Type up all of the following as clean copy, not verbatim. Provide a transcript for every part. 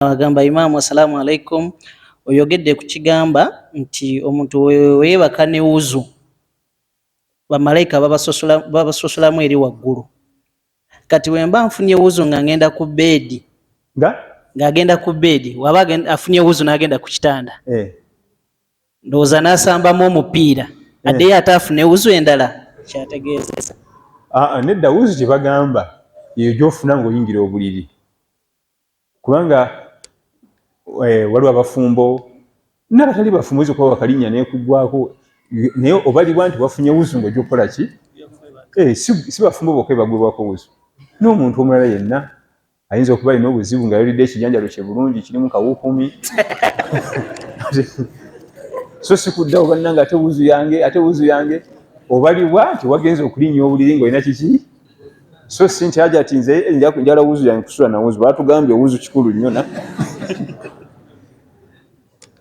Agamba, "Imaamu, assalaamu alaikum. Oyogedde ku kigamba nti omuntu weyeebaka ne wuzu, bamalayika babasosolamu eri waggulu. Kati wemba nfunye wuzu nga ngenda ku beedi, nga ng'agenda ku beedi, waba afunye wuzu n'agenda ku kitanda, ndowooza n'asambamu omupiira, addeyo ate afune wuzu endala?" Kyategeezesa. Aa, nedda. Wuzu gye bagamba eyo gy'ofuna ng'oyingira obuliri, kubanga waliwo abafumbo n'abatali bafumbo, oyinza okuba wakalinnya n'ekuggwako, naye obalibwa nti wafunye wuzu ng'ojja okukola ki? Si bafumbo bokka bagwibwako wuzu, n'omuntu omulala yenna ayinza okuba alina obuzibu nga yalidde ekijanjalo kye bulungi kirimu kawuukumi, so si kuddawo, "Bannange, ate wuzu yange, ate wuzu yange." Obalibwa nti wagenze okulinnya obuliri ng'olina kiki, so si nti aja ati nze njala wuzu yange kusula na wuzu. Batugambye wuzu kikulu nnyo, na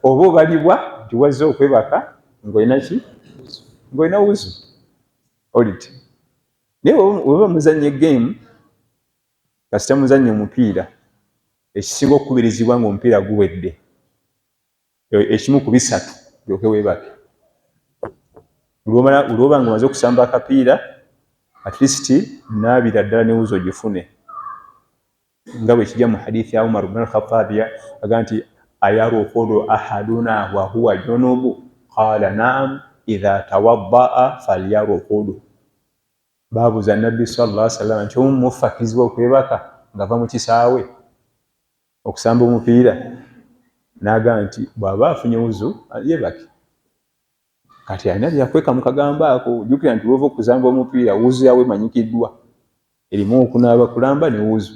oba obalibwa nti wazze okwebaka ng'olina ki? Ng'olina wuzu oliti. Naye weba muzannya egame, kasita muzannya omupiira, ekisinga okukubirizibwa ng'omupiira guwedde, ekimu ku bisatu olyoke weebake. Olwoba nga omaze okusamba akapiira, at least naabira ddala ne wuzu ogifune, nga bwe kijja mu hadithi ya Umar bn Alkhatabi, aga nti, "Ayarukudu ahaduna wa huwa junubu? Qala naam, idha tawaddaa falyarukudu." Babuuza Nabbi sallallahu sallam nti, "Omu mufakirizibwa okwebaka ng'ava mu kisaawe okusamba omupiira?" N'agamba nti bw'aba afunye wuzu yebake. Kati alina byakweka mu kagambo ako. Jjukira nti wova okusamba omupiira, wuzu yawe emanyikiddwa erimu okunaaba kulamba ne wuzu,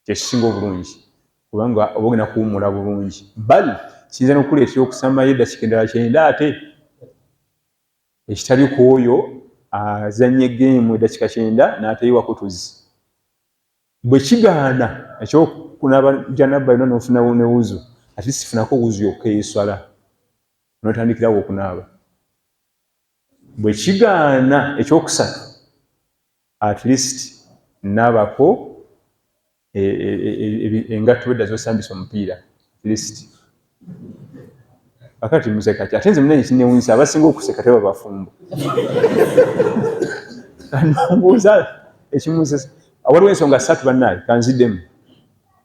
kyekisinga obulungi, kubanga oba ogenda kuwummula bulungi. Bal kiyinza n'okukuleetera okusambayo eddakiika endala 90, ate ekitali ku oyo azannya egeemu eddakiika 90 n'ateyiwako tuzzi. Bwe kigaana ekyokunaaba janaba yonna n'ofunawo ne wuzu, at least funako wuzu yokka ey'esswala n'otandikirawo okunaaba. Bwe kigaana ekyokusatu, at least naabako engatto edda z'osambisa omupiira, at least. Akati museka ki? Ate nze munene kinewunyisa, abasinga okuseka teba bafumbo. Mbuuza ekimusesa. Waliwo ensonga ssatu, bannaye, kanziddemu.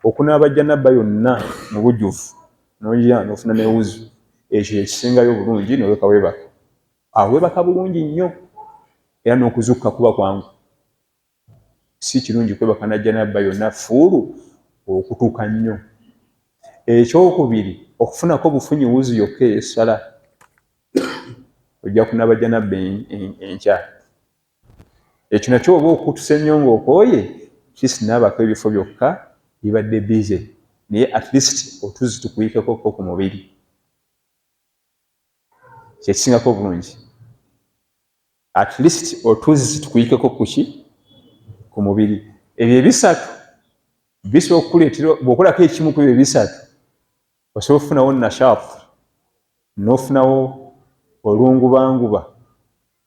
Okunaaba janaba yonna mu bujjuvu noya nofuna ne wuzu, ekyo ekisingayo obulungi, noleka weebaka awo, weebaka bulungi nnyo era n'okuzukka kuba kwangu. Si kirungi kwebaka na janaba yonna fuulu, okutuuka nnyo. Ekyokubiri, okufunako obufunyi wuzu yokka ey'essala, ojja kunaaba janaba enkya. Ekyo nakyo oba okutuse nnyo ng'okooye, kisinaabako ebifo byokka bibadde bize, naye at least otuzzi tukuyikekoko ku mubiri, kyekisingako obulungi. At least otuzzi tukuyikeko kuki? Ku mubiri. Ebyo ebisatu bisobola okukuleetera, bw'okolako ekimu ku ebyo ebisatu, osobola okufunawo nashat, n'ofunawo olungubanguba,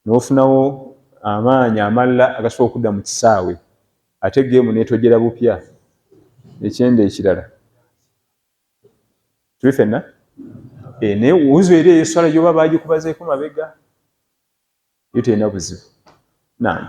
n'ofunawo amaanyi amalala agasobola okudda mu kisaawe, ate geemu neetojera bupya ekyenda ekirala. Tuli fenna? Naye wuzu eri ey'esswala gyoba baagikubazeeko mabega, yo terina buzibu. Naam.